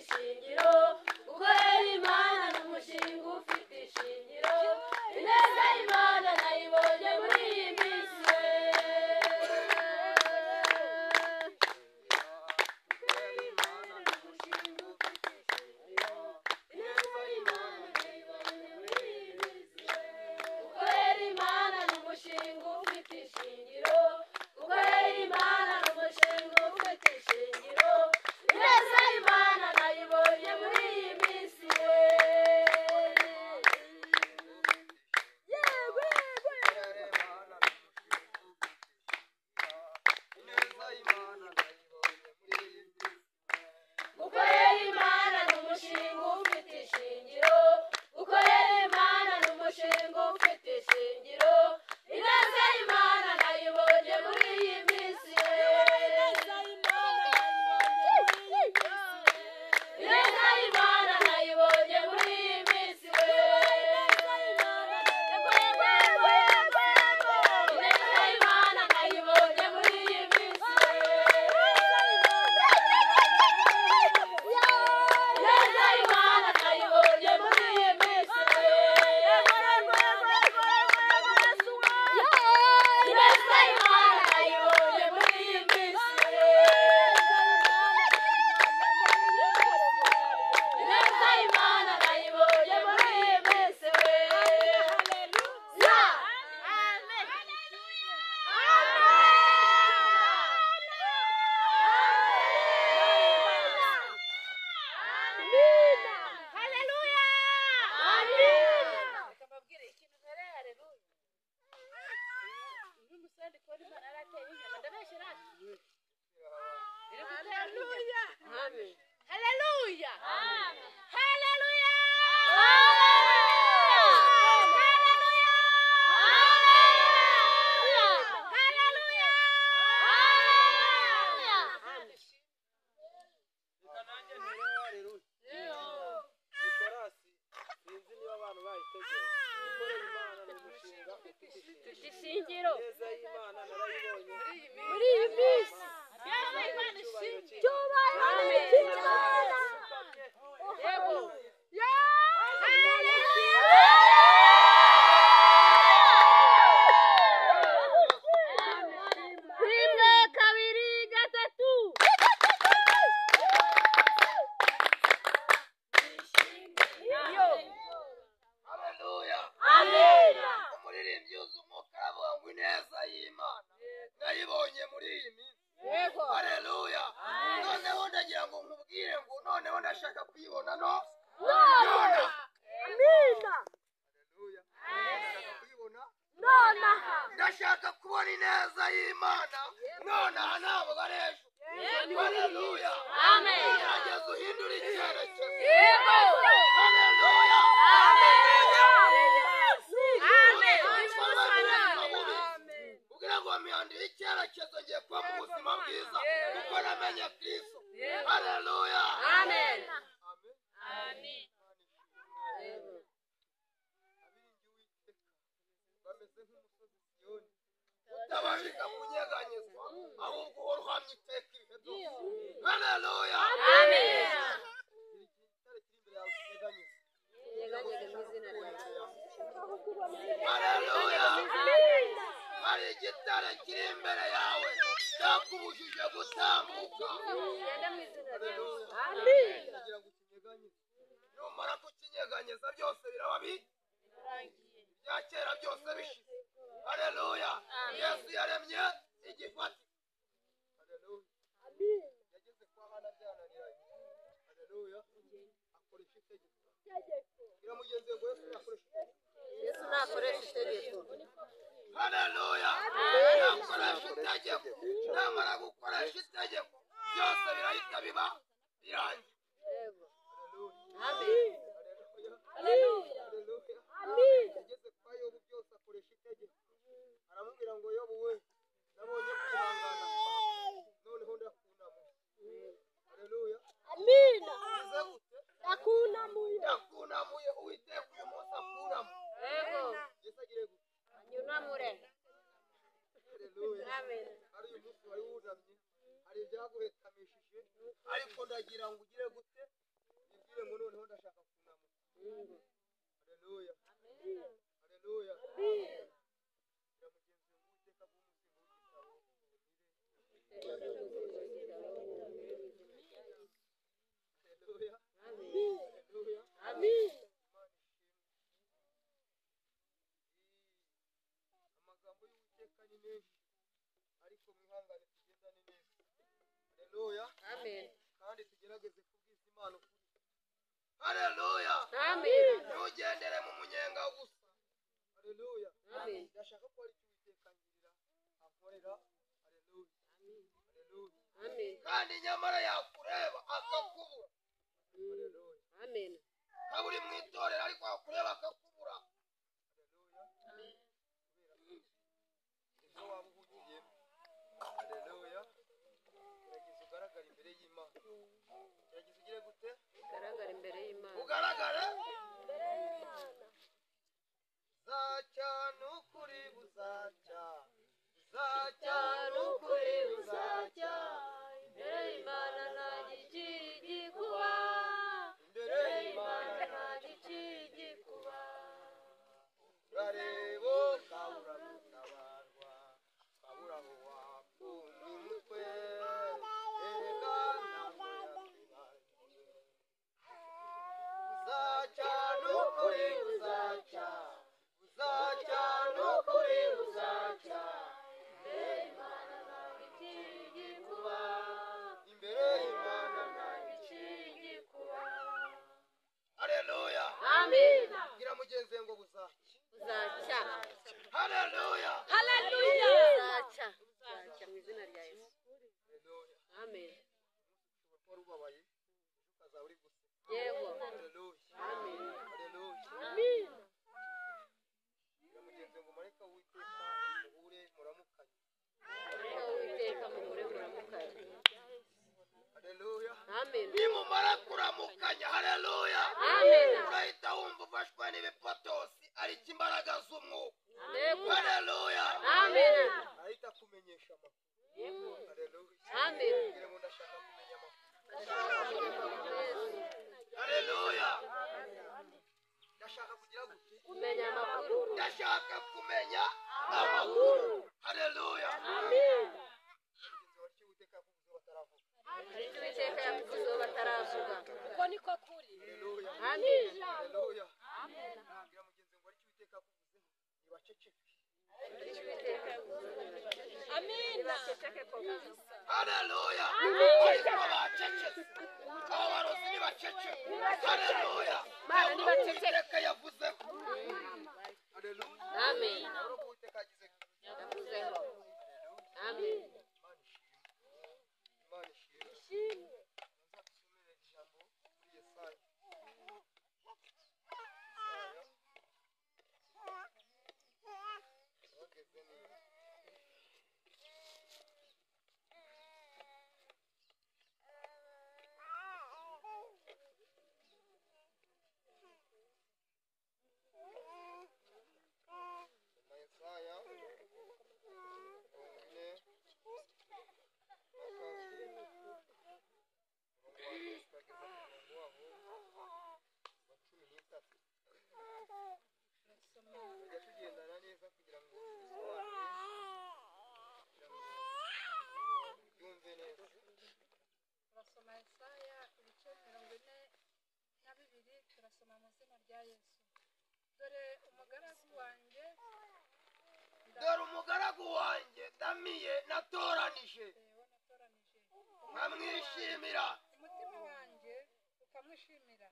ishingiro. Gukorera Imana ni umushinga ufite ishingiro. Ineza y'Imana nayibonye muri iyi minsi. Gukorera Imana ni umushinga ufite ishingiro. Gukorera Imana ni umushinga ufite ishingiro. Ineza y'Imana nayibonye muri iyi minsi. Gukorera Imana ni umushinga ufite ishingiro. Gukorera Imana ni umushinga ufite ishingiro. Ineza y'Imana nayibonye muri iyi minsi. Ineza y'Imana nayibonye muri iyi minsi. Ineza y'Imana nayibonye muri iyi minsi. Ineza y'Imana nayibonye muri iyi minsi. Ineza y'Imana nayibonye muri iyi minsi. Ineza y'Imana nayibonye muri iyi minsi. Reka mbabwire ikintu ntereye haleluya. Uyu musore ndi kubona Imana yarateye inyama ndabeshya rati. Iri gutera inyama. Haleluya. Haleluya. Haleluya. Haleluya. Reka nanjye ntereho haleluya. Iyi korasi sinzi niba abantu bayitegereje. Gukorera Imana ni umushinga ufite ishingiro. Ishingiro. Ineza y'Imana narayibonye Muri iyi minsi. Icyubahiro cy'Imana. Yego. Rimwe, kabiri, gatatu. Haleluya. Amina. Umuririmbyi yuzuye umwuka aravuga ngo ineza y'Imana nayibonye muri iyi minsi. Haleluya. Noneho ndagira ngo nkubwire ngo noneho ndashaka kuyibona no nona. Amina. Haleluya. Ndashaka kuyibona. Nonaha. Ndashaka kubona ineza y'Imana nonaha ntabwo ari ejo. Haleluya. Amen. Gerageza uhindure icyerekezo. Yego. Haleluya. Amen. Kugira ngo mpindure icyerekezo ngiye kuba mu buzima bwiza kuko namenye Kristo. Haleluya. Amen. Amen. Bameze nk'umusozi Siyoni utabashika kunyeganyezwa ahubwo uhora uhamye iteka ibihe byose. Haleluya. Amen. Igitare kiri imbere yawe kinyeganyezwa. Haleluya. Hari igitare kiri imbere yawe cyakubujije gutambuka. Haleluya. Kugira ngo ukinyeganyeze. Numara kukinyeganyeza byose biraba bya kera byose bishize. Haleluya. Yesu yaremye igifatika. Haleluya. Yageze kwa Hana byananiranye. Haleluya. Akoresha itegeko. Bwira mugenzi wawe ngo Yesu nakoresha itegeko. Yesu nakoresha itegeko. Haleluya. Nakoresha itegeko. Namara gukoresha itegeko byose birahita biba birangiye. Amen. Haleluya. Yageze kwa Yobu byose akoresha itegeko. Aramubwira ngo Yobu we nabonye kwihangana kwawe noneho ndakunamuye. Haleluya. Amina. Ugize gute? Ndakunamuye. Ndakunamuye. Uwiteka uyu munsi akunamuye. Yego. Yesu agire gute? Anyunamure. Haleluya. Amen. Hari uyu munsi wari wunamye, hari ibyaguhetamishije, ariko ndagira ngo ugire gute? Mubwire ngo noneho ndashaka kunamuka. Haleluya. Haleluya. Haleluya. Haleluya. Amen. Amagambo y'Uwiteka ni menshi, ariko mwihangane tugendane neza. Haleluya. Amen. Kandi tugerageze kubwiza Imana ukuri. Haleluya. Amen. Ntugendere mu munyenga gusa. Haleluya. Amen. Ndashaka ko hari icyo Uwiteka angirira, ankorera. Haleluya. Haleluya. Amen. Kandi nyamara yakureba akakubura. Haleluya. Amen. Kaba uri mu itorero ariko yakureba akakubura. Haleluya. Ibyo waba uhugiyemo. Haleluya. Gerageza ugaragare imbere y'Imana. Gerageza ugire gute? Ugaragara imbere y'Imana. Ugaragare. Buzacya n'ukuri buzacya. Buzacya n'ukuri buzacya. Imbere y'Imana nta gikigikuba. Imbere y'Imana nta gikigikuba. urareba ukabura gutabarwa, ukabura aho wakunda umutwe, erega ntabwo yakwibagiwe. Buzacya n'ukuri buzacya, buzacya n'ukuri buzacya. Imbere y'Imana nta gikigikuba. Imbere y'Imana Nta gikigikuba. Haleluya. Amen. Bwira mugenzi we ngo buzacya. Buzacya. Haleluya. Haleluya. Buzacya. Buzacya mu izina rya Yesu. Haleluya. Amen. Ushobora kuba wari ubabaye, ejo ukazaba uri guseka. Yego. Haleluya. Amen. Haleluya. Amen. Bwira mugenzi we ngo marayika w'Uwiteka muhure muramukanye. Marayika w'Uwiteka muhure muramukanye. Haleluya. Amen. Nimumara kuramukanya, haleluya. Amen. Urahita wumva ufashwe n'ibipotosi ariko imbaraga z'umwuka. Yego. Haleluya. Amen. Arahita akumenyesha amakuru. Haleluya. Amen. Bwira ngo ndashaka kumenya amakuru. Haleluya. Ndashaka kugira gute? Kumenya amakuru. Ndashaka kumenya amakuru. Haleluya. Amen. Mugenzi wawe Uwiteka yakuvuzeho bataravuga. Hari icyo Uwiteka yakuvuzeho bataravuga. Uko niko kuri. Haleluya. Amen. Haleluya. Bwira mugenzi ngo aricyo Uwiteka yakuvuzeho ntibaceceke. Hari icyo Uwiteka yakuvuzeho. Amina. Ntibaceceke koko. Haleluya. Ariko bacecetse. Abo barozi ntibaceceke. Haleluya. Mana ntibaceceke. Uwiteka yavuzeho. Haleluya. Amen. Urabona ko Uwiteka yagize Yavuzeho. Amen. Imana ishimwe. Imana ishimwe. Nzadusomere ijambo muri Yesaya. Yesaya. Bageze neza. Soma Yesaya 42. Umurongo wa mbere tukageza ku murongo waho wa 13. Tujya tugendana neza kugira ngo tubisobanure, kugira ngo tubyumve neza. Turasoma Yesaya ibice 42, turasoma mu izina rya Yesu. Dore umugaragu wanjye Dore umugaragu wanjye ndamiye natoranije, uwo natoranije, nkamwishimira. umutima wanjye ukamwishimira.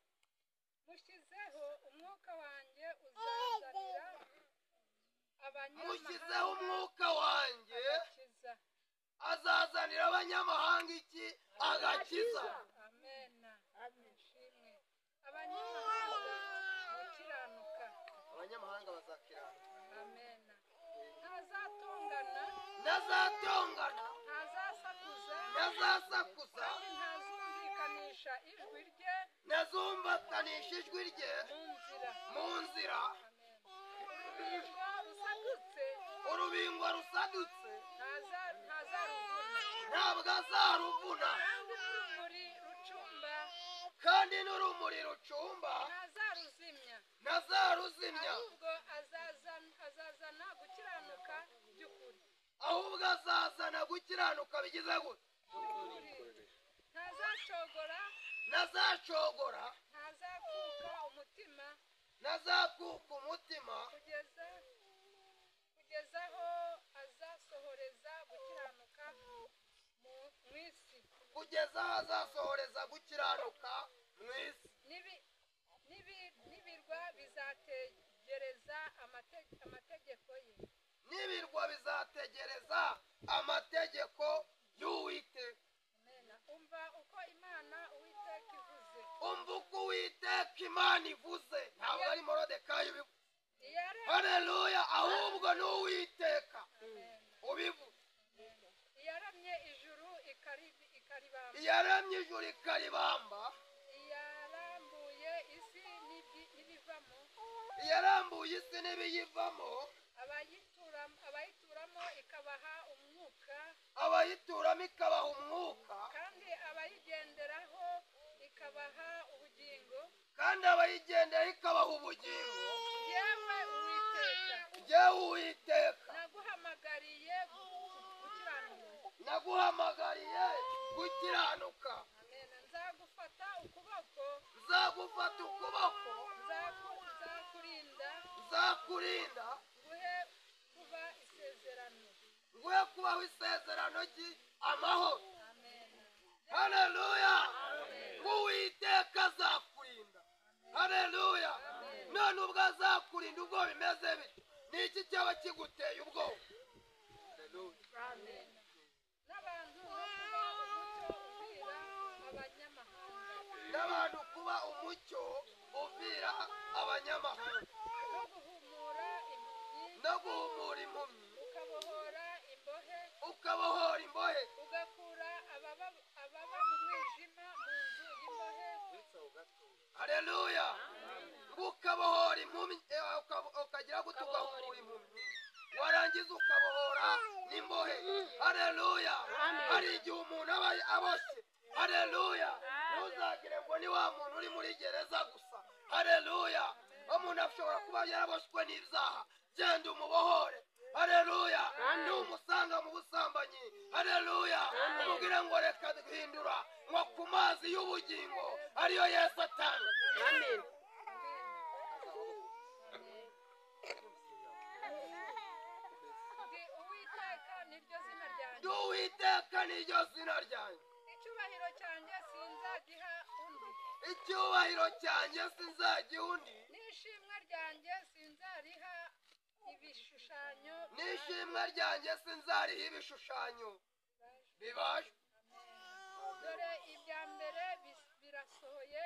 Mushyizeho umwuka wanjye uzazanira Mushyizeho abanyamahanga umwuka wanjye agakiza. azazanira abanyamahanga iki? Agakiza. Amena. Ishimwe. Abanyamahanga gukiranuka. Abanyamahanga bazakiranuka. Amena. Ntazatongana, Ntazatongana, ntazasakuza, ntazasakuza, kandi ntazumvikanisha ijwi rye ntazumvikanisha ijwi rye mu nzira. mu nzira. Amen. Urubingo rusadutse Urubingo rusadutse ntazaruvuna, ntabwo azaruvuna, kandi n'urumuri rucumba kandi n'urumuri N'urumuri rucumba ntazaruzimya. Ntazaruzimya. Ahubwo azazana gukiranuka by'ukuri. Ahubwo azazana gukiranuka bigize gute? Ntazacogora. Ntazacogora. Ntazakuka umutima. Ntazakuka umutima. Kugeza aho azasohoreza gukiranuka mu isi. Kugeza aho azasohoreza gukiranuka mu isi. N'ibirwa bizategereza amategeko ye. N'ibirwa bizategereza amategeko y'Uwiteka. Umva uko Imana Uwiteka ivuze. Umva uko Uwiteka Imana ivuze. Ntabwo ari Morodekayi ubivuze. Haleluya, ahubwo ni Uwiteka ubivuze. Iyaremye ijuru ikaribamba. Iyaremye ijuru ikaribamba. Iyarambuye isi n'ibivamo. Iyarambuye isi n'ibiyivamo. Abayituramo ikabaha umwuka. Abayituramo ikabaha umwuka. Kandi abayigenderaho ikabaha ubugingo. Kandi abayigenderaho ikabaha ubugingo. Yewe Uwiteka. Yewe Uwiteka. Naguhamagariye gukiranuka. Naguhamagariye gukiranuka. Amen. Nzagufata ukuboko. Nzagufata ukuboko. Nzakurinda. Nzakurinda. Nguhe kuba isezerano. Nguhe kubaho isezerano ry'amahoro. Amen. Haleluya. Uwiteka azakurinda. Haleluya. None ubwo azakurinda ubwo bimeze bityo, ni iki cyaba kiguteye ubwoba? Haleluya. Amen. N'abantu kuba umucyo uvira abanyamahanga. N'abantu kuba umucyo uvira abanyamahanga. No guhumura impumyi. No guhumura impumyi. Ukabohora imbohe. Ukabohora imbohe. Ugakura ababa mu mwijima mu nzu y'imbohe. Haleluya. Ukabohora impumyi, ukagira gute? Ugahumura impumyi, warangiza ukabohora n'imbohe. Haleluya. Hari igihe umuntu aba aboshye. Haleluya. Ntuzagire ngo ni wa muntu uri muri gereza gusa. Haleluya. Umuntu ashobora kuba yaraboshywe n'ibyaha, genda umubohore. Haleluya. Numusanga mu busambanyi, haleluya, umubwire ngo reka guhindura ngo ku mazi y'ubugingo ariyo Yesu atanga. Amen. Ndi Uwiteka niryo zina ryanjye. Ndi Uwiteka niryo zina ryanjye. Icyubahiro cyanjye sinzagiha undi. Icyubahiro cyanjye sinzagiha undi. N'ishimwe ryanjye sinzariha ibishushanyo. N'ishimwe ryanjye sinzariha ibishushanyo bibajwe. Dore ibya mbere birasohoye.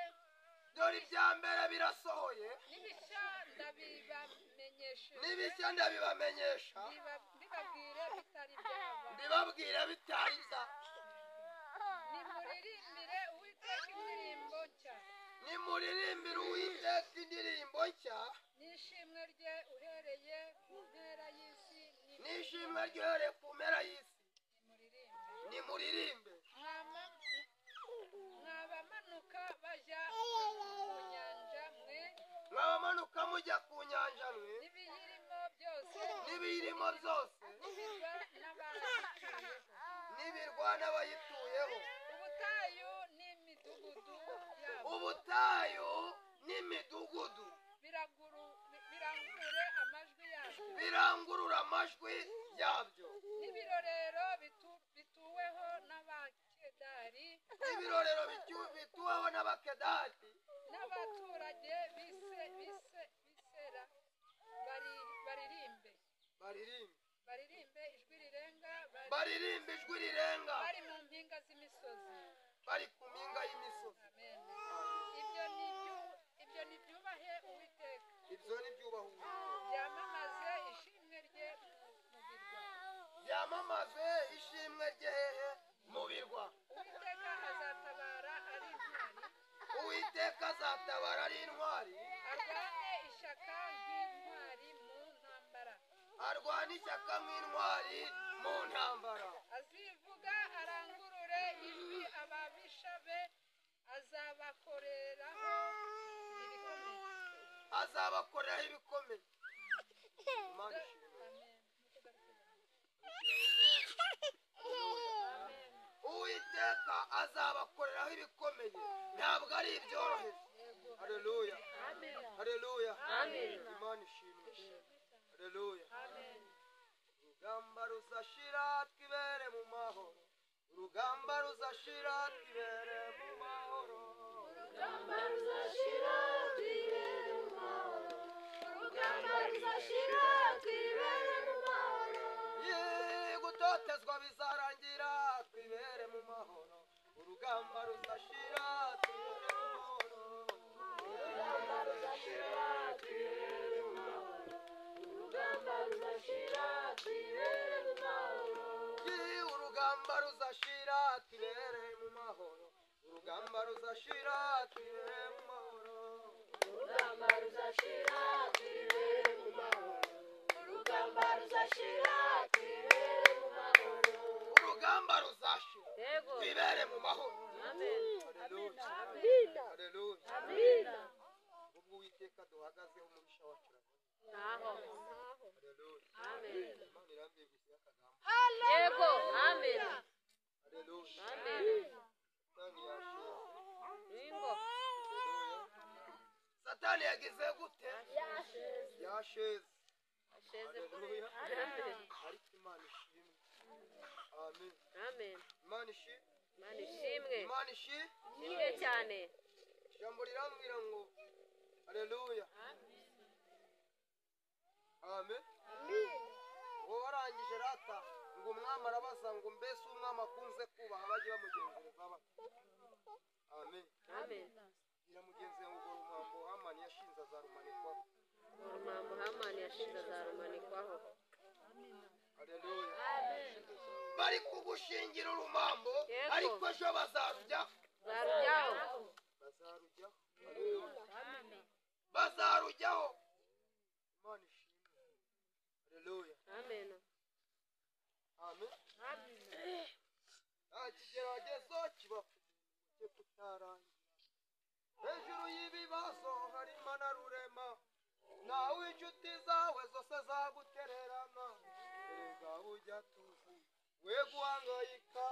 Dore ibya mbere birasohoye. N'ibishya ndabibamenyesha. N'ibishya ndabibamenyesha. Mbibabwire bitari byaba. Mbibabwire bitari byaba. Nimuririmbire Uwiteka indirimbo nshya. Nimuririmbire Uwiteka indirimbo nshya. N'ishimwe rye uhereye ku mpera y'isi. N'ishimwe rye uhereye ku mpera y'isi. Nimuririmbe. Mwabamanuka bajya ku nyanja mwe. Mwabamanuka mujya ku nyanja mwe. N'ibiyirimo byose. N'ibiyirimo byose. N'ibirwa N'ibirwa n'abayituyeho. Ubutayu n'imidugudu yabo. Ubutayu n'imidugudu. Birangurure amajwi yabyo. Birangurura amajwi yabyo. N'ibirorero bituweho n'Abakedari. N'ibirorero bituweho n'Abakedari. N'abaturage b'Isera baririmbe. Baririmbe. Baririmbe ijwi rirenga. Baririmbe ijwi rirenga. Bari mu mpinga z'imisozi. Bari ku mpinga y'imisozi. Amen. Ibyo nibyubahe Uwiteka. Ibyo nibyubahe Uwiteka. Byamamaze ishimwe rye mu birwa. Byamamaze ishimwe rye hehe? Mu birwa. Uwiteka azatabara ari intwari. Uwiteka azatabara ari intwari. Arwane ishyaka nk'intwari mu ntambara. Arwane ishyaka nk'intwari mu ntambara. Azivuga arangurure ijwi ababisha be azabakoreraho azabakoreraho ibikomeye. Imana ishimwe. Uwiteka azabakoreraho ibikomeye, ntabwo ari ibyoroheje. Haleluya. Haleluya. Imana ishimwe. Haleluya. Urugamba ruzashira twibere mu mahoro. Urugamba ruzashira twibere mu mahoro. Urugamba ruzashira twibere mu mahoro. Urugamba ruzashira twibere mu mahoro. Gutotezwa bizarangira twibere mu mahoro. Urugamba ruzashira twibere mu mahoro. Urugamba ruzashira twibere mu mahoro. Urugamba ruzashira twibere mu mahoro. Urugamba ruzashira twibere mu mahoro. Urugamba ruzashira twibere mu mahoro. Urugamba ruzashira twibere mu mahoro. Urugamba ruzashira twibere mu mahoro. Urugamba ruzashira twibere mu mahoro. Amen. Haleluya. Haleluya. Amina. Ubwo Uwiteka duhagazeho umubisha wacu Naho. Haleluya. Amen. Imana irambiye gusa akagambo. Yego. Amen. Haleluya. Amen. Satani yashize. Ringo. Haleluya. Satani yagize gute? Yashize. Yashize. Asheze kure. Haleluya. Amen. Ariko Imana ishimwe. Amen. Amen. Imana ishimwe. Imana ishimwe. Imana ishimwe. Ishimwe cyane. Ijambo rirambwira ngo haleluya. Amen. Ngo warangije rata ngo umwami arabaza ngo mbese umwami akunze kubaha bajye bamugenzereza bate. Amen. Amen. Bwira mugenzi wawe ngo urumambo Hamani yashinze azarumanikwaho. Urumambo Hamani yashinze azarumanikwaho. Haleluya. Bari kugushingira urumambo Yego. ariko ejo bazarujyaho. Zarujyaho. Bazarujyaho. Haleluya. Bazarujyaho. Imana ishimwe. Haleluya. Amen. Amen. Nta kigeragezo kiba ku kutarangira. Hejuru y'ibibazo harimo na rurema. Nawe inshuti zawe zose zagutererana. Erega ujya tuzi we guhangayika,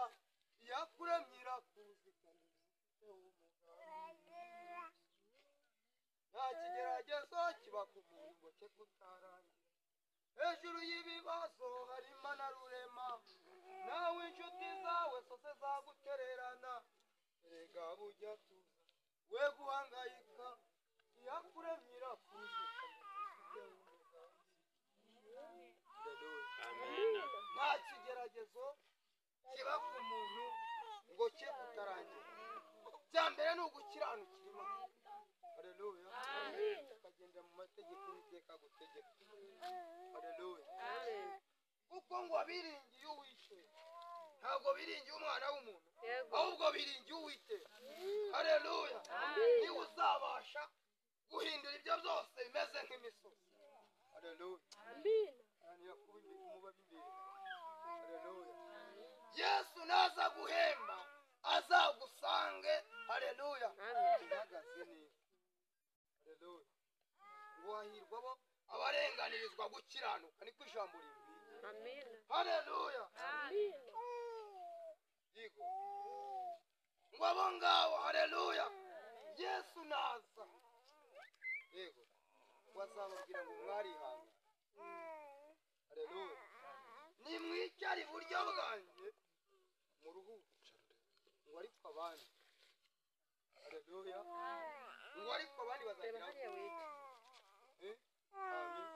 iyakuremye irakuzi kandi ifite umugambi. Nta kigeragezo kiba ku muntu ngo cye kutarangira. Hejuru y'ibibazo harimo na rurema. Nawe inshuti zawe zose zagutererana. Erega ujya tuza we guhangayika, iyakuremye irakuzi kandi ifite umugambi. Haleluya. Nta kigeragezo kiba ku muntu ngo cye kutarangira. Icya mbere ni ugukiranukira Imana. Haleluya. Ukagenda mu mategeko Uwiteka agutegeka. Haleluya. Amen. Kuko ngo abiringiye Uwiteka ntabwo biringiye umwana w'umuntu, Yego. ahubwo biringiye Uwiteka. Haleluya. Niwe uzabasha guhindura ibyo byose bimeze nk'imisozi. Haleluya. Haleluya. Yesu naza guhemba azagusange. Haleluya. Amen. Uhagaze neza. Haleluya. Ngo hahirwa abo abarenganirizwa gukiranuka, niko ijambo rimbwiye. Amen. Haleluya. Yego. Ngo abo ngabo, haleluya. Yesu naza. Yego. Ngo azababwira ngo mwarihanga. Haleluya. Nimwicare iburyo bwanjye muruhuke. Ngo ariko abandi. Haleluya. Ngo ariko abandi Reba bazagira hariya wica. Eh? Amen.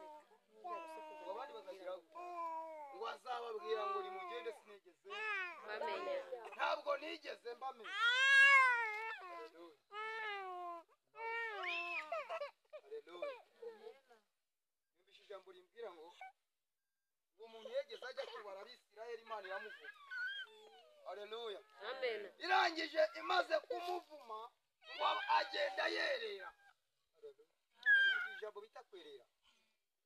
Ngo abandi bazagira ngo azababwira ngo nimugende sinigeze Bamenya. ntabwo nigeze mbamenya. Haleluya. Haleluya. Numvise ijambo rimbwira ngo umuntu yegeze ajya kubara Abisirayeli Imana iramuvuma. Haleluya. Amen. Irangije imaze kumuvuma ngo agenda yerera. Haleluya. Ijambo bita kwerera.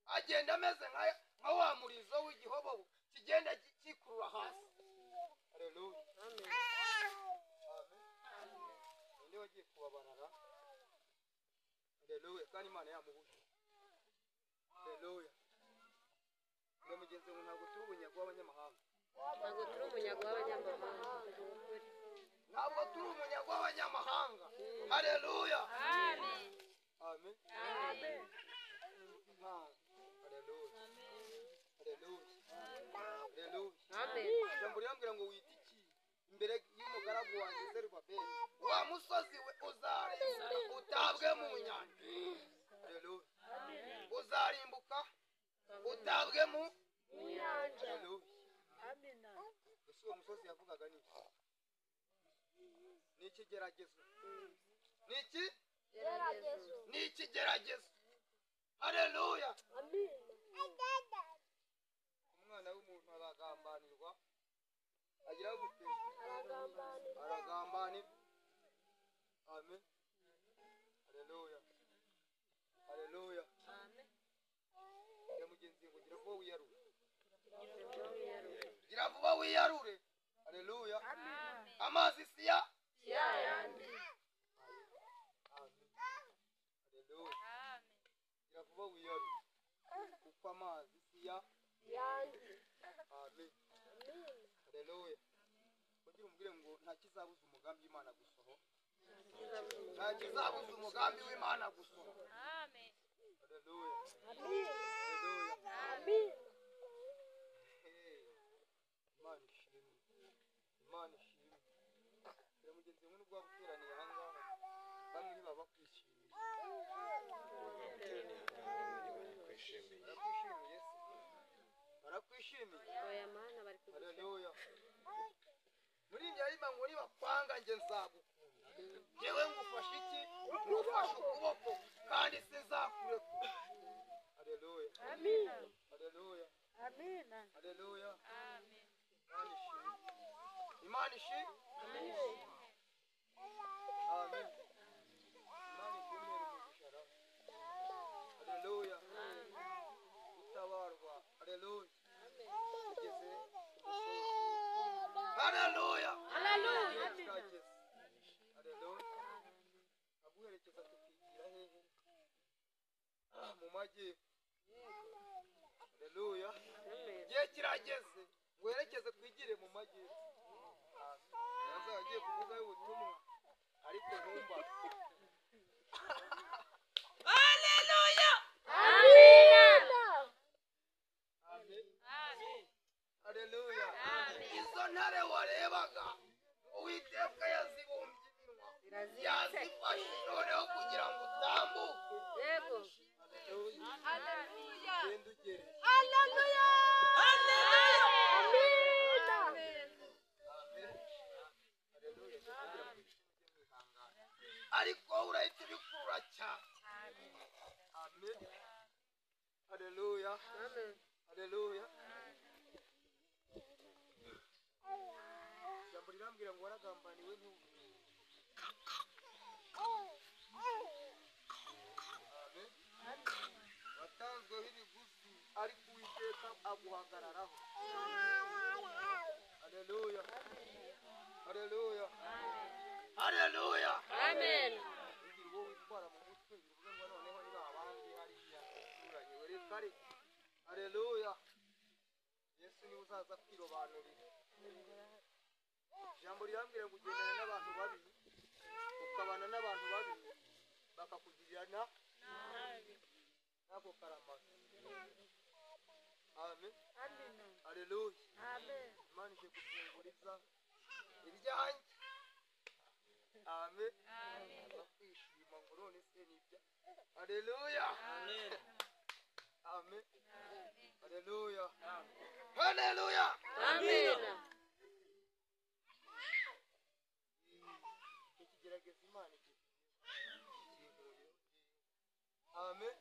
Agenda ameze nka wa murizo w'igihobobo kigenda kikurura hasi. Haleluya. Amen. Amen. Ninde wagiye kubabarara? Haleluya. Kandi Imana yamuhuje. Haleluya. Mugenzi ngo ntabwo turi umunyago w'abanyamahanga. Ntabwo turi umunyago w'abanyamahanga. Ntabwo turi umunyago w'abanyamahanga. Haleluya. Amen. Amen. Amen. Haleluya. Haleluya. Haleluya. Amen. Ijambo rirambwira ngo wita iki imbere y'umugaragu wanjye Zerubabeli, wa musozi we uzarimbuka utabwe mu nyanja. Haleluya. Uzarimbuka utabwe mu nyanja. Haleluya. Amina. Ese uwo musozi yavugaga ni iki? Ni ikigeragezo. Ni iki? Geragezo. Ni ikigeragezo. Haleluya. Amina. Umwana w'umuntu aragambanirwa, agira gute? Aragambanirwa. Aragambanirwa. Amen. Haleluya. Haleluya. Ya mugenzi ngo gira vuba wiyarure. Gira vuba wiyarure. Haleluya. Amazi si ya Yayandi. Amen. Haleluya. Gira vuba wiyarure. Kuko amazi si ya Yandi. Amen. Haleluya. Kugira umubwire ngo nta kizabuza umugambi w'Imana gusohora. Nta kizabuza umugambi w'Imana gusohora. Amen. Haleluya. Amina. Haleluya. Amina. Hey. Imana ishimwe. Imana ishimwe. Rero mugenzi wawe nubwo waguteraniye aha ngaha, bamwe ntibaba bakwishimiye. Kwishimiye. Barakwishimiye se? Barakwishimiye. Oya mana bari kugushaka. Haleluya. Muri ibyo arimo ngo nibakwanga njye nzagukunda. Njyewe ngufashe iki? Ngufashe ukuboko kandi sinzakurekura. Haleluya. Amina. Haleluya. Amina. Haleluya. Amen. Imana ishimwe. Imana ishimwe. Amen. Imana ikumere umugisha. Haleluya. Gutabarwa. Haleluya. Tugeze ku musozi. Haleluya. Haleluya. Kirageze. Haleluya. Aguherekeza tukigira hehe? Mu majyepfo. Haleluya. Amen. Igihe kirageze ngo werekeze twigire mu majyepfo. Yazaba agiye kuvugayo ubutumwa ariko ntumva. Amina. Amen. Amen. Haleluya. Amen. Izo ntare warebaga Uwiteka yazibumbye iminwa, Ziraziritse. yazifashe noneho kugira ngo utambuke. Yego. Haleluya. Haleluya. Genda ugere. Haleluya. Amina. Amen. Haleluya. Ariko wowe urahita ubikurura cyane. Amen. Haleluya. Amen. Haleluya. Ijambo rirambwira ngo waragambaniwe ntubu. Amen. Watanzweho ibiguzi ariko Uwiteka aguhagararaho. Haleluya. Haleluya. Haleluya. Amen. Ugira uwo witwara mu mutwe bivuga ngo noneho niba abandi hariya duturanye we reka reka. Haleluya. Yesu niwe uzaza kwirobanurira. Ijambo rirambwira ngo ugendana n'abantu babi, ukabana n'abantu babi bakakugirira nako karamaza. Amen. Amina. Haleluya. Amen. Imana ije gufunguriza ibyanjye. Amen. Bakwishima ngo none se ni ibya. Haleluya. Amen. Amen. Haleluya. Haleluya. Amen. Icyo kigerageza Imana igihe kinkuyeho. Amen.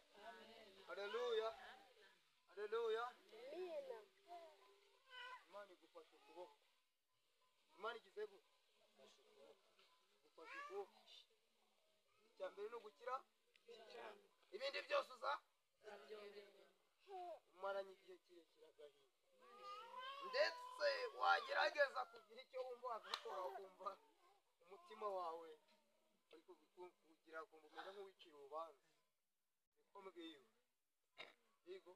Haleluya. Haleluya. Amina. Imana igufashe ukuboko. Imana igize gute? Igufashe ukuboko. Icya mbere ni ugukira, ibindi byose uza umaranye igihe kirekire agahinda, ndetse wagerageza kugira icyo wumva wagakora ukumva umutima wawe uri kugira ngo umeze nk'uwicira urubanza. Niko mbwiwe. Yego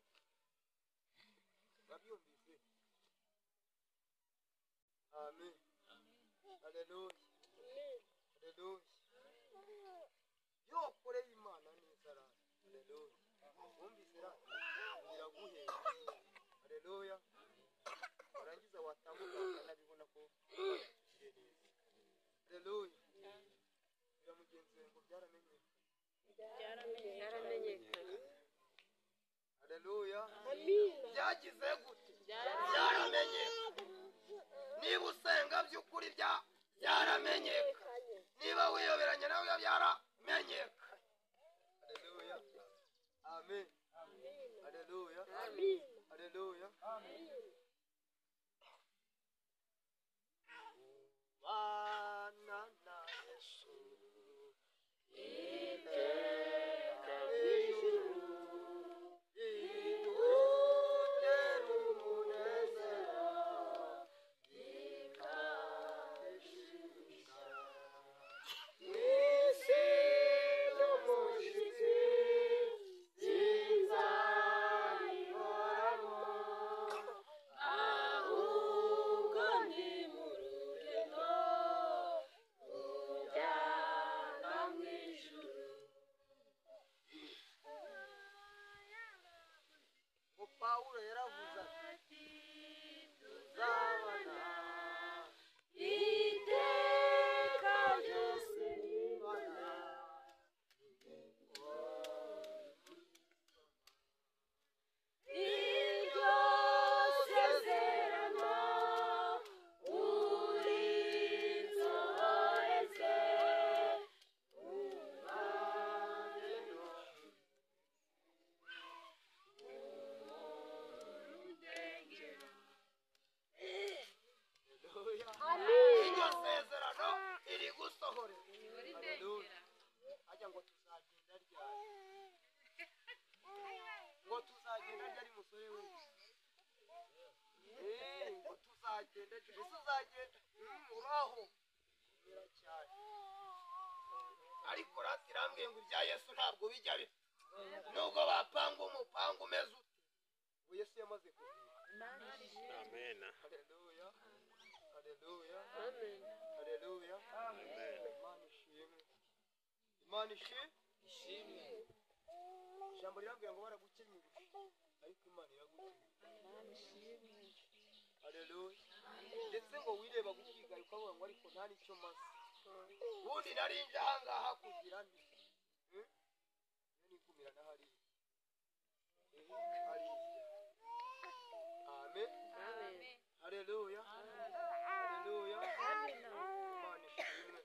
babyumvise. Amen. Haleluya. Haleluya. Iyo wakoreye Imana neza rero. Haleluya. Wumvise rero iraguhera. Haleluya. Warangiza watambuka ukanabibona ko ugiriye neza. Haleluya. Bira mugenzi wawe ngo byaramenyekanye. Byaramenyekanye. Haleluya. Byagize gute? Byaramenyekanye. Niba usenga by'ukuri byaramenyekanye. Niba wiyoberanya nawe byaramenyekanye. Haleluya. Amen. Haleluya. Haleluya. Bana na Yesu iteka ijuru idutera umunezero ikadushimisha mw'isi y'umushyitsi sinzayihoramo ahubwo ni mu rugendo rujyana mu ijuru. Ngo Pawulo yaravuze ati tuzabana Iteka ryose n'Imana. Iryo sezerano urinsohoreze Iryo sezerano iri gusohorera. Haleluya. Ajya ngo tuzagenda ryari? Ngo tuzagenda ryari musore we? Ngo tuzagenda ryari? Ese uzagenda? Uraho. Komera cyane. Ariko rati irambwiye ngo ibya Yesu ntabwo bijya bipfa. Nubwo bapanga umupangu umeze ute. Ngo Yesu yamaze kuzuka. Amen. Haleluya. Haleluya. Amen. Haleluya. Imana ishimwe. Imana ishimwe. Ijambo rirambwira ngo baragukenyeye ariko Imana iragukenyeye. Haleluya. Ndetse ngo wireba gukigaye ukavuga ngo ariko nta n'icyo maze. Ubundi nari nje aha ngaha kugira nti. Iyo nikumira na hariya. Hariya. Amen. Amen. Haleluya. Haleluya. Imana ishimwe.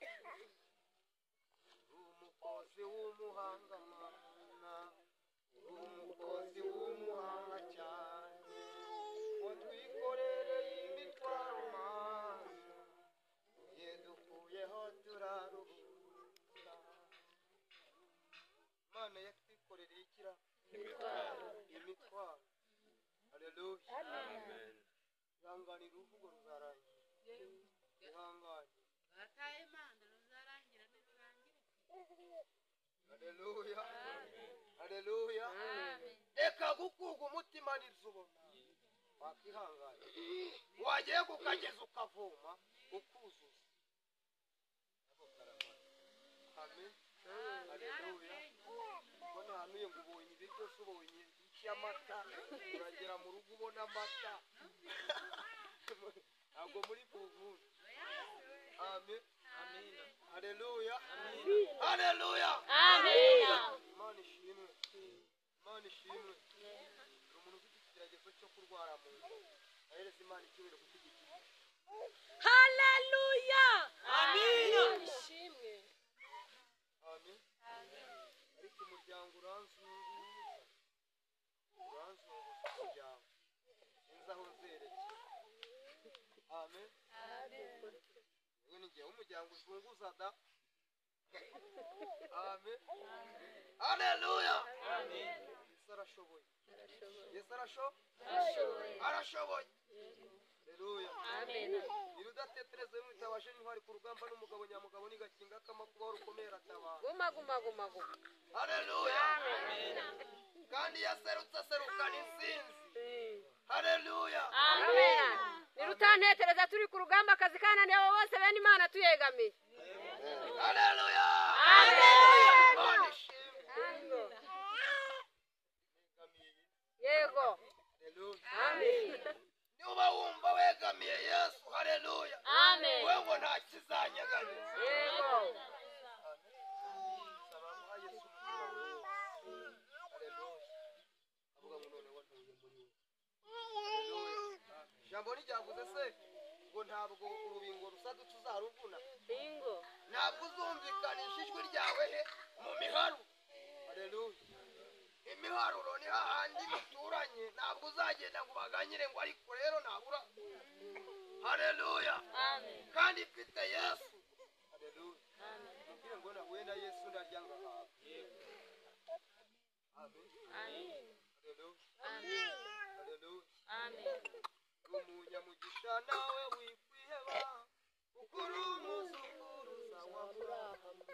Uri umukozi w'umuhanga Mana, uri umukozi w'umuhanga cyane, watwikorereye imitwaro Mana, yedukuyeho turaruhuka. Imana yatwikorereye ikira imitwaro. Haleluya. Amen. Ihangane uruvugo ruzarangira. Ihangane. Bataye Imana ruzarangira ntirurangire. Haleluya. Haleluya. Reka gukurwa umutima n'ibyo ubona. Wakwihangana. Wagiye kukageza ukavoma ukuzuza. Amen. Haleluya. Ubona ahantu ngo ubonye ibiryo se ubonye iki amata uragera mu rugo ubona amata. Ntabwo muri buvure. Amen. Haleluya. Haleluya. Amen. Imana ishimwe. Imana ishimwe. Hari umuntu ufite ikigeragezo cyo kurwara mu nda. Ahereza Imana icyubahiro kuko igikijije. Haleluya. Amina. Ishimwe. Amen. Ariko umuryango uranzunguza. Uranzunguza umuryango. Sinzi aho nzerekera. Amen. Yewe ni njyewe umuryango uzunguza da. Amen. Haleluya. Yesu arashoboye. Yesu arashoboye. Arashoboye. Haleluya. Amen. Nyiri udatetereza wimwitabashe n'intwari ku rugamba n'umugabo nyamugabo n'igakinga k'amakuba rukomeye aratabara. Guma guma guma guma. Haleluya. Amen. Kandi yaserutse aserukana intsinzi. Haleluya. Amen. Nirutantetereza turi ku rugamba akazi kananiye abo bose bene Imana tuyegamiye. Haleluya. Amen. Imana ishimwe. Yego. Haleluya. Amen. Niba wumva wegamiye Yesu, haleluya. Amen. Wewe ngo nta kizanyeganyeza. Yego. Saba guha Yesu umutima wawe. Haleluya. Avuga ngo noneho ntuye muri we. Haleluya. Ijambo ntiryavuze se ngo ntabwo urubingo rusadutse uzaruvuna. Bingo. Ntabwo uzumvikanisha ijwi ryawe he mu miharu. Haleluya. Imiharuro ni hahandi muturanye, ntabwo uzagenda ngo ubaganyire ngo ariko rero nabura. Haleluya. Amen. Kandi mfite Yesu. Haleluya. Mubwire ngo nahuye na Yesu ndarya ngahaga. Amen. Amen. Haleluya. Amen. Haleluya. Amen. Umunyamugisha nawe wikwiheba, kuko uri umuzukuruza wa Aburahamu.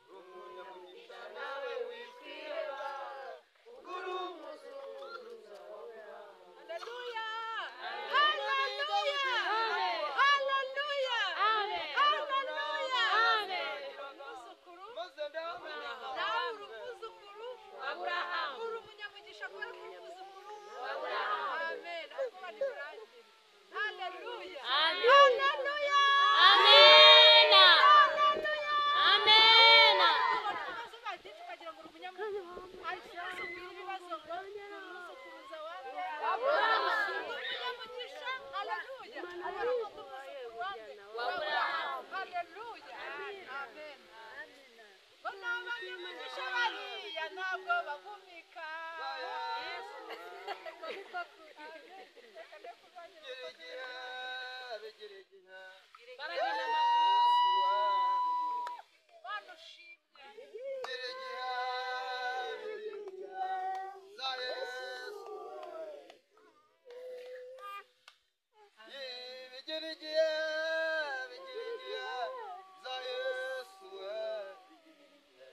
Umunyamugisha nawe wikwiheba, kuko uri umuzukuruza wa Aburahamu. Haleluya. Haleluya. Haleluya. Amen. Haleluya. Amen. Umwuzukuru. Maze ndamenya. Nawe uri umwuzukuru. Aburahamu. Uri umunyamugisha kubera ko uri umwuzukuru. Aburahamu. Amen. Ariko ntibirangira. Haleluya. Amen. Haleluya. Amen. Haleluya. Amen. Ubona ibibazo byinshi ukagira ngo uri umunyamugisha. Ariko umunsi ubwira ibibazo ngo uri umwuzukuruza wa Aburahamu. Ndi umunyamugisha. Haleluya. Kubera ko ndi umwuzukuru wa Aburahamu. Haleluya. Amen. Bo ni abanyamugisha bariya ntabwo bagumika. Gira igihe, bigira igihe. Baragenda Mana ushimwe. Gira igihe, bigira igihe. Za Yesu. Bigira igihe, bigira igihe. Za Yesu, bigira igihe.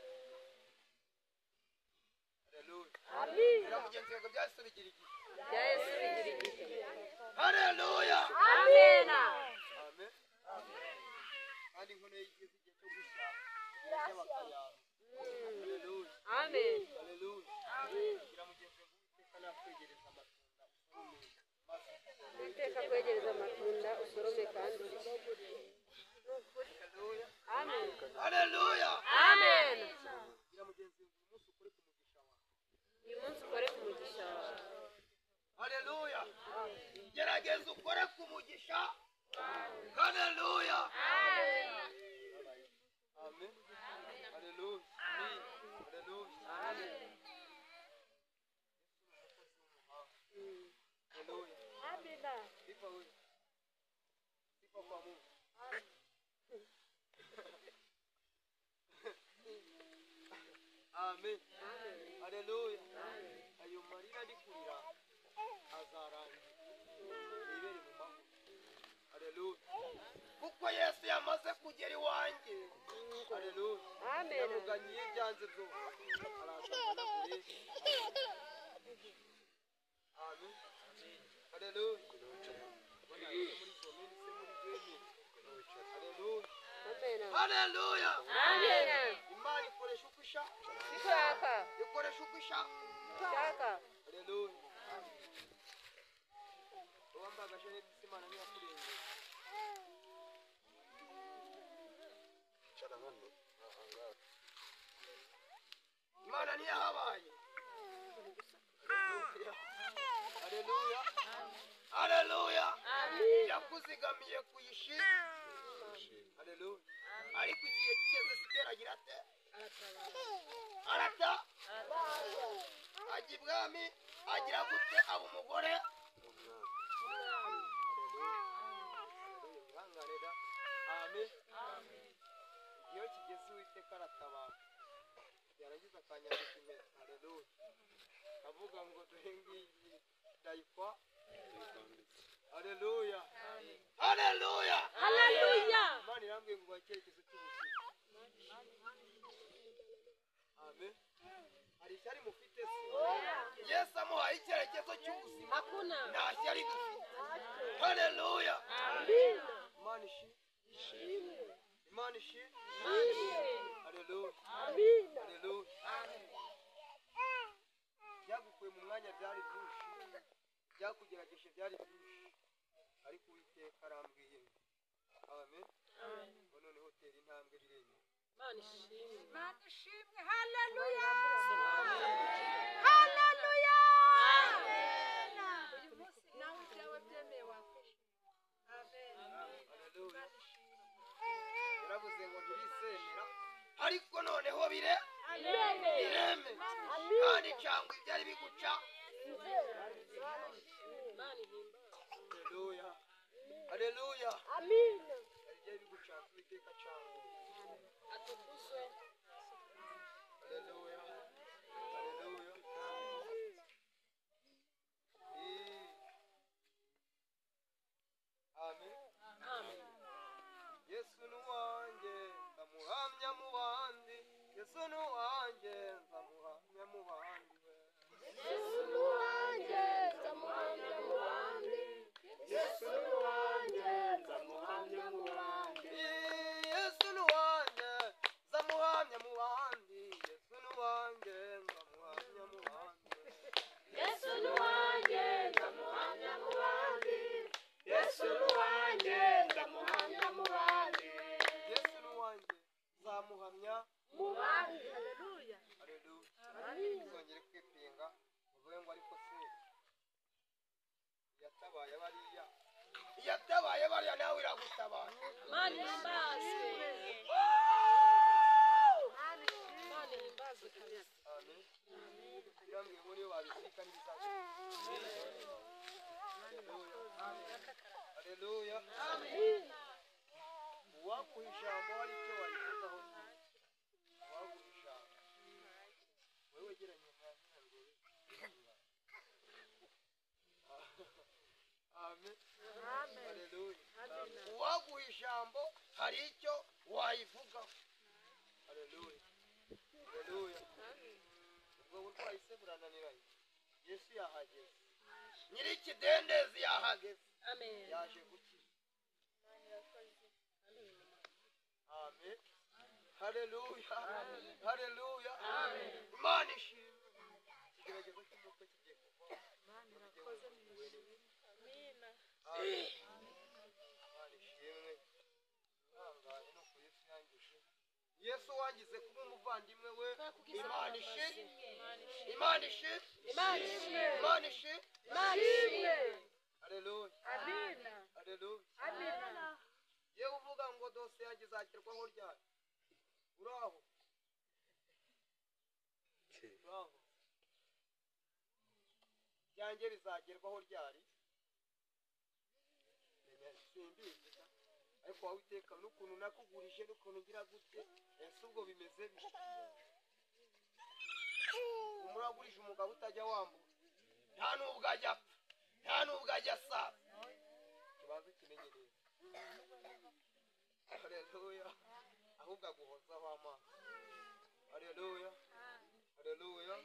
Haleluya. Amen. Bwira mugenzi wawe ngo bya Yesu bigira igihe. Bya Yesu bigira igihe. Haleluya. Amen. Amen. Kandi inkono ye igeze igihe cyo gushya, irashya bakayara. Haleluya. Amen. Haleluya. Bwira mugenzi wawe ngo Uwiteka nakwegereza amatunda usorome maze Uwiteka kwegereza amatunda usorome kandi urye. Haleluya. Amen. Haleluya. Amen. Bwira mugenzi wawe ngo uyu munsi ukore ku mugisha wawe. Uyu munsi ukore ku mugisha wawe. Haleluya. Gerageza ukore ku mugisha. Haleluya. Amen. Haleluya. Haleluya. Haleluya. Sifa wewe. Sifa kwa Mungu. Amen. Haleluya. Ayo marira ari kurira azarangira. Yibere mu mahoro. Haleluya. Kuko Yesu yamaze kugera iwanjye. Haleluya. Amen. Yamuganyiye ibyanze byose. Araza akanagure. Amen. Haleluya. Ubona ari muri zomeni se muri jeni. Haleluya. Amen. Haleluya. Amen. Imana ikoresha uko ishaka. Ishaka. Ikoresha uko ishaka. Ishaka. Haleluya. Uwambaye agasheneti se Imana ntiyakurengera. Imana ntiyahabaye. Haleluya. Haleluya. Yakuzigamiye kuyishima. Haleluya. Ariko igihe kigeze Sitera agira ate? Arata. Ajya ibwami agira gute aba umugore? Haleluya. Wihangane da. Amen. Iyo kigeze Uwiteka aratabara. Yarangiza akanyambika impeta. Haleluya. Avuga ngo dore ngiyi ndayikwa. Haleluya. Haleluya. Haleluya. Imana irambwiye ngo ubahe icyerekezo cy'ubuzima. Amen. Hari ishyari mufite se? Ikibazo cy'ubuzima nta shyari dufite. Haleluya. Imana ishimwe. Imana ishimwe. Haleluya. Haleluya. Byagukuye mu mwanya byari byinshi, byakugerageje byari byinshi, ariko Uwiteka arambwiye ngo amen. Ngo noneho tera intambwe biremewe. Imana ishimwe. Imana ishimwe. Haleluya. Haleluya. Uyu munsi nawe ibyawe byemeye wakwishima. Amen. Haleluya. Yaravuze ngo ntibisemera, ariko noneho bire bireme kandi cyangwa ibyari biguca. Imana ihimbazwe. Haleluya. Haleluya. Amina. Ibyari biguca Uwiteka cyangwa. Atukuzwe. Haleluya. Haleluya. Amen. Amen. Yesu ni uwanjye nzamuhamya mu bandi. Yesu ni uwanjye nzamuhamya mu bandi. Yesu ni uwanjye nzamuhamya mu bandi. Yesu ni uwanjye nzamuhamya mu bandi. Yesu ni uwanjye nzamuhamya mu bandi. Yesu ni uwanjye nzamuhamya mu bandi. Yesu ni uwanjye nzamuhamya mu bandi. Yesu ni uwanjye nzamuhamya mu bandi. Yesu ni uwanjye nzamuhamya Mu bandi. Haleluya. Haleluya. Ntuzongere kwipinga uvuge ngo ariko se yatabaye bariya, yatabaye bariya nawe iragutabara. Imana ihimbazwe. Imana ihimbazwe kabisa. Amen. Birambwiye ngo niyo babisika ntibizashira. Haleluya. Uwaguha ijambo hari icyo warivugaho nyine. Uwaguha ijambo. Wowe wegeranye na Nyirarwobe. Amen. Haleluya. Uwaguha ijambo hari icyo wayivugaho. Haleluya. Haleluya. Ubwo burwayi se burananiranye. Yesu yahageze. Nyir'ikidendezi yahageze. Amen. Yaje gukira. Amen. Haleluya. Haleluya. Imana ishimwe. Ikigeragezo cy'umutwe kigiye kuvaho. Amina. Amen. Imana ishimwe. Ihangane no ku Yesu yangije. Yesu wangize kuba umuvandimwe we. Imana ishimwe. Imana ishimwe. Imana ishimwe. Imana ishimwe. Imana ishimwe. Haleluya. Amina. Haleluya. Amina. Yewe uvuga ngo dosiye yanjye izakirwaho ryari? Uraho. Uraho. Byanjye bizagerwaho ryari? Menya simbizi da. Ariko wowe iteka n'ukuntu nakugurije n'ukuntu ngira gute, ese ubwo bimeze bite? Umuragurije umugabo utajya wambura. Nta nubwo ajya apfa. Nta nubwo ajya asaza. Kibanza kimenye neza. Haleluya. Ahubwo aguhozaho amaso. Haleluya. Haleluya.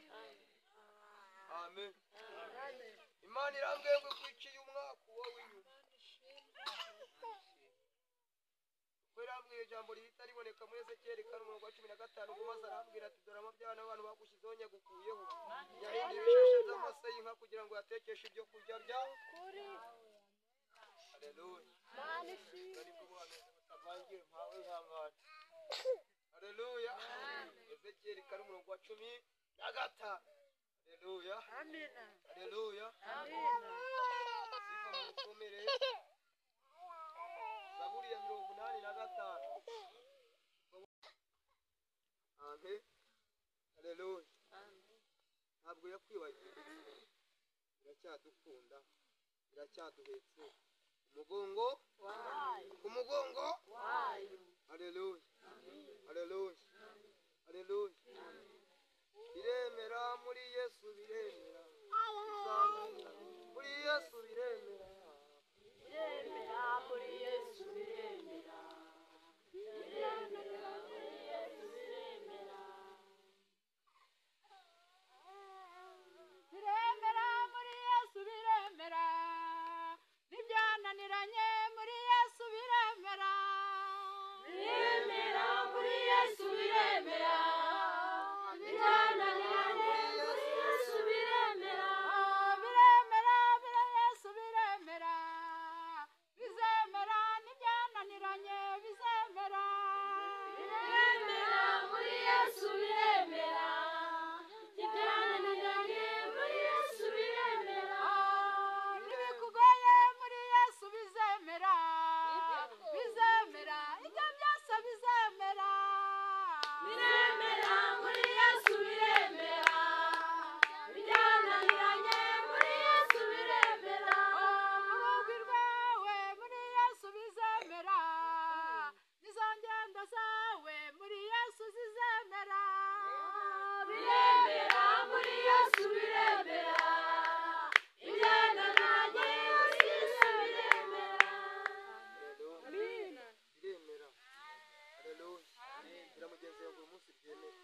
Amen. Imana irambwiye ngo ikwiciye umwaka uwo w'inyuma. Kuko irambwiye ijambo rihita riboneka muri Ezekiyeli 4:15 ngo maze arambwira ati dore amabyana abantu bagushyizeho nyagukuyeho. Nyahinda ibishashe by'amase y'inka kugira ngo yatekeshe ibyo kurya bya. Haleluya. Ariko ubuhanuzi butavangiye mpawe ihangane. Haleluya. Ezekiyeli 4:15. Haleluya. Amina. Haleluya. Amina. Sifa mu bukomere. Zaburi ya 85. Amen. Haleluya. Ntabwo yakwibagiwe. Iracyadukunda. Iracyaduhetse. Umugongo ku mugongo. Haleluya. Haleluya. Haleluya. Biremera muri Yesu biremera. Bizamera muri Yesu biremera. Biremera muri Yesu biremera. Biremera muri Yesu biremera. Biremera muri Yesu. Haleluya. Biramugenzi ngo uyu munsi byemere.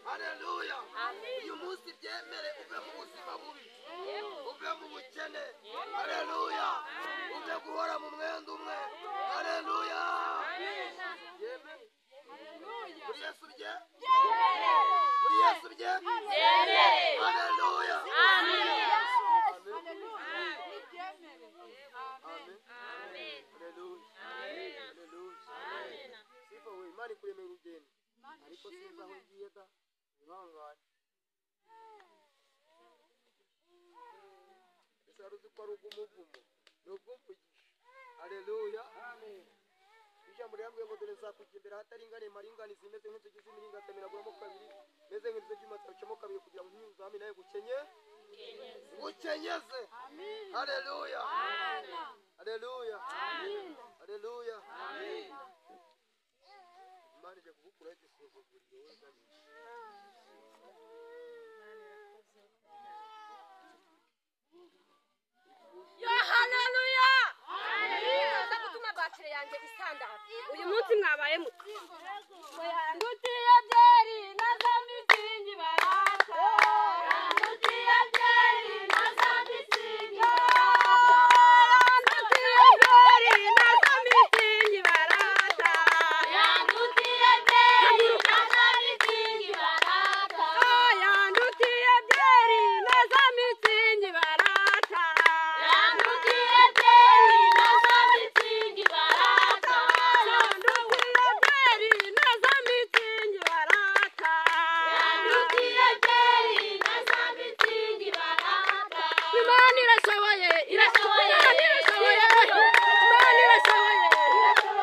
Haleluya. Uyu munsi byemere uve mu buzima bubi, uve mu bukene. Haleluya. Uve guhora mu mwenda umwe. Haleluya. Byemere. Muri Yesu bye. Muri Yesu bye. Haleluya. Amen. Amen. Haleluya. Haleluya. Sifa we Imana ikuremera urugendo. Ariko sinzi aho ngiye da. Ihangane. Ese wari uzi ko ari ubw'umuvumo? Ni ubw'umugisha. Haleluya. Amen. Ijambo rirambwiye ngo dore nzakujya imbere ahataringaniye maringaniza imeze nk'inzugi z'imiringa nzamenaguramo kabiri, meze nk'inzu z'ibyuma nzawucamo kabiri kugira ngo ntiuzame nawe gukenye gukenyeze. Haleluya. Haleluya. Haleluya. Imana ijya kugukuraho igisuzuguriro wegamije. Yo haleluya. Nza gutuma batire yanjye isandara. Uyu munsi mwabaye muto. Ndutiye byeri na za mitsingi barata. Ndutiye byeri na za mitsingi barata. Ndutiye byeri na za mitsingi barata. Yandutiye byeri na za mitsingi barata. Yandutiye byeri na za mitsingi barata. Yandutiye byeri na za mitsingi barata. Yandutiye byeri na za mitsingi barata. Yandutiye byeri na za mitsingi barata. Imana irashoboye, Irashoboye. Imana irashoboye, Imana irashoboye,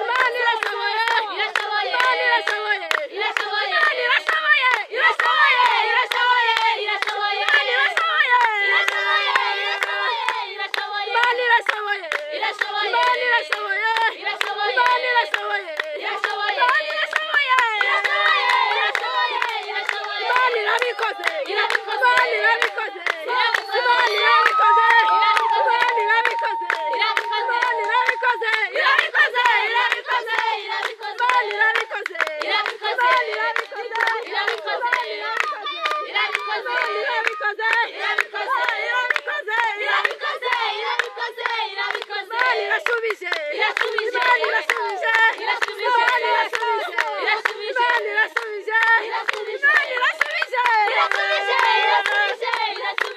Imana irashoboye, Irashoboye. Imana irashoboye, Irashoboye. Imana irashoboye, Irashoboye, irashoboye, irashoboye. Imana irashoboye, Irashoboye, irashoboye, irashoboye. Imana irashoboye, Irashoboye. Imana irashoboye, Irashoboye. Imana irashoboye, Irashoboye. Imana irashoboye, Irashoboye, irashoboye, irashoboye. Imana irabikoze, Irabikoze. Imana irabikoze, Irabikoze. Imana irabikoze, Irabikoze. Imana irabikoze, Irabikoze. Imana irabikoze, irabikoze, irabikoze, Irabikoze. Imana irabikoze, Irabikoze. Imana irabikoze, Irabikoze. Imana irabikoze, Irabikoze. Imana irabikoze, Irabikoze, irabikoze, irabikoze. Imana irasubije, Irasubije. Imana irasubije, Irasubije. Imana irasubije, Irasubije. Imana irasubije, Irasubije. Imana irasubije, Irasubije, irasubije, irasubije.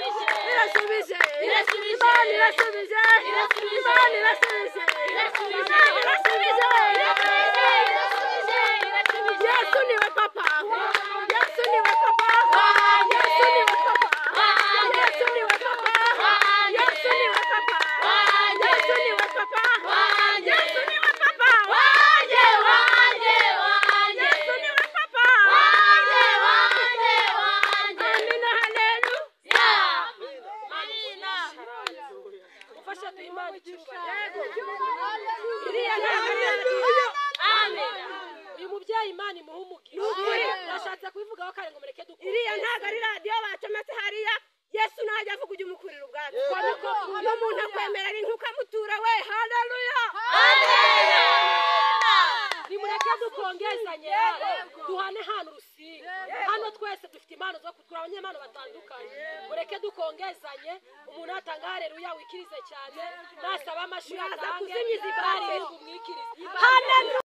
irasubije, Irasubije. Imana irasubije, Irasubije. Imana irasubije, Irasubije. Imana irasubije, Irasubije, irasubije, irasubije. Yesu niwe papa, Yesu niwe papa, Yesu niwe papa, Yesu niwe papa, Yesu niwe papa, Yesu niwe papa, Yesu niwe papa, Wanjye, wanjye, wanjye. Yesu niwe papa. Wanjye, wanjye, wanjye. Amina, haleluya. Yeah. Ufasha duhe Imana icyubahiro. Iriya ntabwo ari radiyo. Amen. Uyu mubyeyi Imana imuha umugisha. Nashatse kubivugaho kare ngo mureke dukore. Iriya ntabwo ari radiyo bacometse hariya. Yesu ntajya avuga ujya umukurira ubwatsi. N'umuntu akwemera ari ntukamutura we. Haleluya. Nimureke dukongezanye duhane hano urusinga. Hano twese dufite impano zo kutura abanyempano batandukanye. Mureke dukongezanye, umuntu atanga haleluya wikirize cyane, nasaba amashuri Muraza atange, kuzimya izi batiri. naririmba umwikirize. Haleluya.